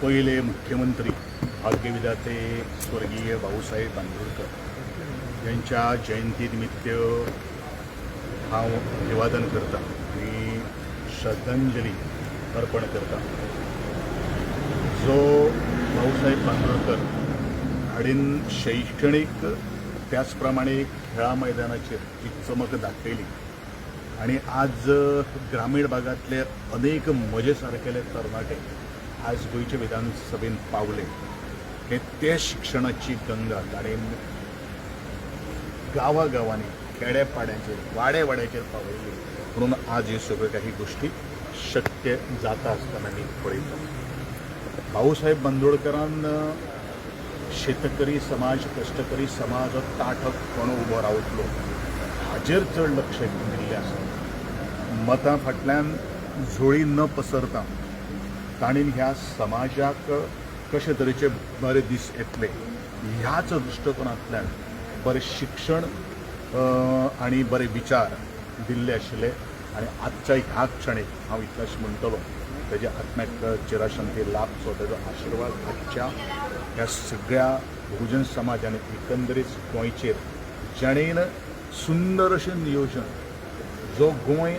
पयले मुख्यमंत्री भाग्यविधाते स्वर्गीय भाऊसाहेब बांदोडकर यांच्या जयंती निमित्त हांव अभिवादन करता आनी श्रद्धांजली अर्पण करता. जो भाऊसाहेब बांदोडकर हाणेन शैक्षणीक त्याच प्रमाणे खेळा मैदानाचेर जी चमक दाखयली आनी आज ग्रामीण भागांतले अनेक म्हजे सारकेले तरणाटे आज गोंयच्या विधानसभेन पावले हे ते शिक्षणाची गंगा ताणें गांवागांवांनी, खेड्यापाड्यांचेर, वाड्या वाड्याचेर पावयली म्हणून आज ह्यो सगळ्यो काही गोश्टी शक्य जाता आसतना आमी पळयतात. भाऊसाहेब बांदोडकरान शेतकरी समाज, कश्टकरी समाज ताठक कोण उबो रावतलो हाजेर चड लक्ष दिल्लें आसा. मतां फाटल्यान झोळी न पसरता ताणें ह्या समाजाक कशे तरेचे बरे दीस येतले ह्याच दृश्टिकोनांतल्यान बरें शिक्षण आनी बरे विचार दिल्ले आशिल्ले. आनी आजच्या ह्या क्षणेक हांव इतलेंच म्हणटलो, तेज्या आत्म्याक चिरशांती लाभचो, तेजो आशिर्वाद आजच्या ह्या सगळ्या बहुजन समाज आनी एकंदरीत गोंयचेर, जाणेन सुंदर अशें नियोजन, जो गोंय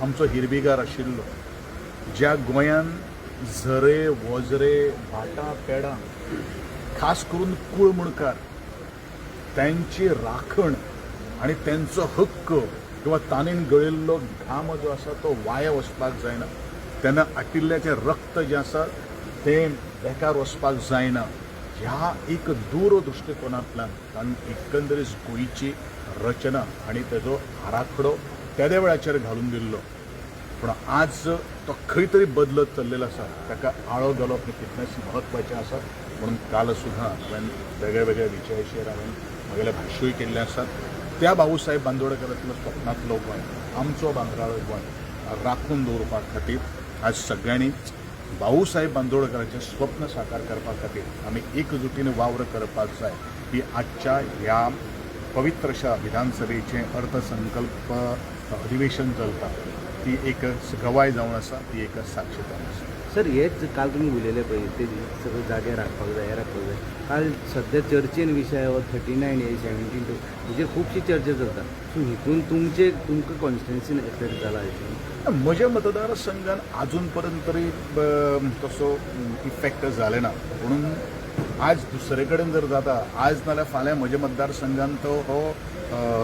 आमचो हिरवीगार आशिल्लो, ज्या गोंयान झरे वझरे भाटां पेडां, खास करून कुळमुणकार त्यांची राखण आनी तेंचो हक्क किंवा ताणेन गळिल्लो घाम जो आसा तो वाया वचपाक जायना, तेन्ना आटिल्ल्याचें रक्त जें आसा तें बेकार वचपाक जायना, ह्या एक दूरदृश्टिकोनांतल्यान ताणें एकंदरीत गोंयची रचना आनी तेजो आराखडो तेद्या वेळाचेर घालून दिल्लो. पूण आज तो खंय तरी बदलत चल्लेलो आसा, ताका आळो घालप हें तितलेंच म्हत्वाचें आसा. म्हणून काल सुद्दां हांवें वेगळे वेगळे विशयाचेर हांवें म्हगेलें भाश्यूय केल्लें आसा. त्या भाऊसाहेब बांदोडकरांतलो स्वप्नांतलो गोंय, आमचो भांगराळो गोंय राखून दवरपा खातीर आज सगळ्यांनी भाऊसाहेब बांदोडकराचें स्वप्न साकार करपा खातीर आमी एकजुटीन वावर करपाक जाय. ही आजच्या ह्या पवित्र अशा विधानसभेचें अर्थसंकल्प अधिवेशन चलता ती एक गवाय जावन आसा, ती एक साक्ष जावन आसा. सर, हेच काल तुमी उलयले पळय, ते सगळे जागे राखपाक जाय, हे राखपाक जाय. काल सद्या चर्चेन विशय हो 39A, 17(2), हेजेर खुबशी चर्चा चलता. सो हितून तुमचे तुमकां कॉन्स्टिट्युन्सीन इफेक्ट जाला हितून? म्हज्या मतदारसंघान अजून पर्यंत तरी तसो इफेक्ट जाले ना. म्हणून आज दुसरे कडेन जर जाता, आज नाल्यार फाल्यां म्हज्या मतदारसंघान तो हो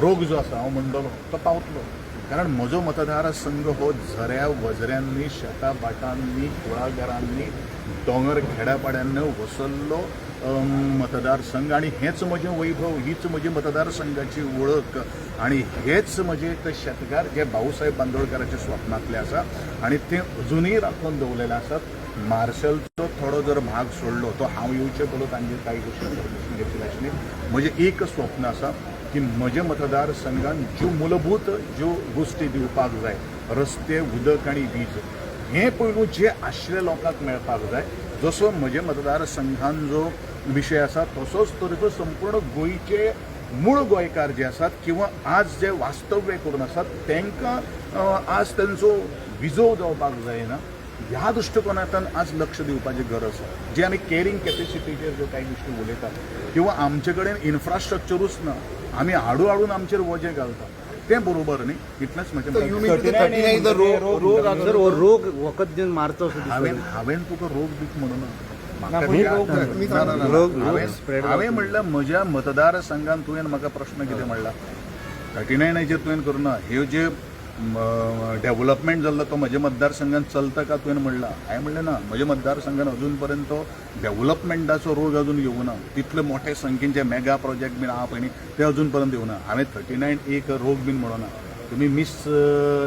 रोग जो आसा, हांव म्हणटलो, तो पावतलो. कारण म्हजो मतदारसंघ हो झऱ्या वझऱ्यांनी, शेतां भाटांनी, कुळागरांनी, दोंगर खेड्यापाड्यांनी वसल्लो मतदारसंघ आनी हेंच म्हजें वैभव, हीच म्हजी मतदारसंघाची वळख आनी हेच म्हजे एक शेतकार जे भाऊसाहेब बांदोडकराच्या स्वप्नांतले आसा आनी ते अजुनूय राखून दवरलेले आसात. मार्शलचो थोडो जर भाग सोडलो, तो हांव येवचे पयलो तांचे कांय गोश्टी परमिशन घेतलेलें आशिल्लें. म्हजें एक स्वप्न आसा की म्हज्या मतदारसंघान ज्यो मूलभूत ज्यो गोश्टी दिवपाक जाय, रस्ते, उदक आनी वीज, हें पयलू जे आशिल्ले लोकांक मेळपाक जाय. जसो म्हज्या मतदारसंघान जो विशय आसा तसोच तरेचो संपूर्ण गोंयचे मूळ गोंयकार जे आसात किंवा आज जे वास्तव्य करून आसात तांकां आज तेंचो विजोव जावपाक जायना, ह्या दृश्टिकोनांतल्यान आज लक्ष दिवपाची गरज आसा. जे आमी कॅरिंग कॅपेसिटीचेर ज्यो कांय गोश्टी उलयतात किंवा आमचे कडेन इन्फ्रास्ट्रक्चरूच ना, आमी हाडू हाडून आमचेर वजें घालता, तें बरोबर न्ही, इतलेंच म्हजें मत. You mean to say 39 is the रोग रोग? सर, हो रोग वखद दिवन मारचो असो हांवें दिसता. हांवें तुका रोग दीत म्हणून ना, पूण रोग तुम्ही ना, ना, ना. रोग spread. हांवें म्हणल्यार म्हज्या मतदारसंघान तुवें म्हाका प्रश्न कितें म्हणला, 39आचेर तुवें करुना, ह्यो जे डेव्हलपमेंट जाल्लो तो म्हज्या मतदारसंघान चलता का तुवें म्हणला. हांवें म्हणलें ना, म्हज्या मतदारसंघान अजून पर्यंत तो डेव्हलपमेंटाचो रोग अजून येवना. तितले मोठे संख्येन जे मेगा प्रोजेक्ट बीन आहा पळय न्ही, ते अजून पर्यंत येवना. हांवें 39 एक रोग बीन म्हणना. तुमी मीस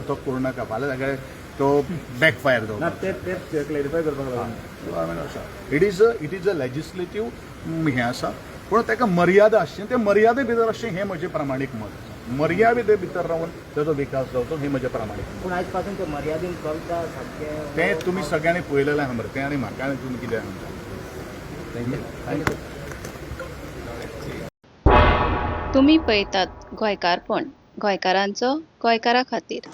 तो करूं नाका, फाल्यां सगळे तो बॅकफायर ना. जावपाक. ते ते क्लॅरिफाय करपाक लागून. It is a legislative हें आसा, पूण ताका मर्यादा आसची, ते मर्यादे भितर आसचें, हें म्हजें प्रामाणीक मत आसा. मर्यादे भितर रावन ताचो विकास जावचो, हें म्हजें प्रामाणीक मत. पूण आयज पासून ते मर्यादेन चलता सारकें? तें तुमी सगळ्यांनी पळयलेलें आहा मरे तें, आनी म्हाका आनी तुमी कितें सांगता? Thank you. तुमी पळयतात गोंयकारपण, गोंयकारांचो गोंयकारा खातीर.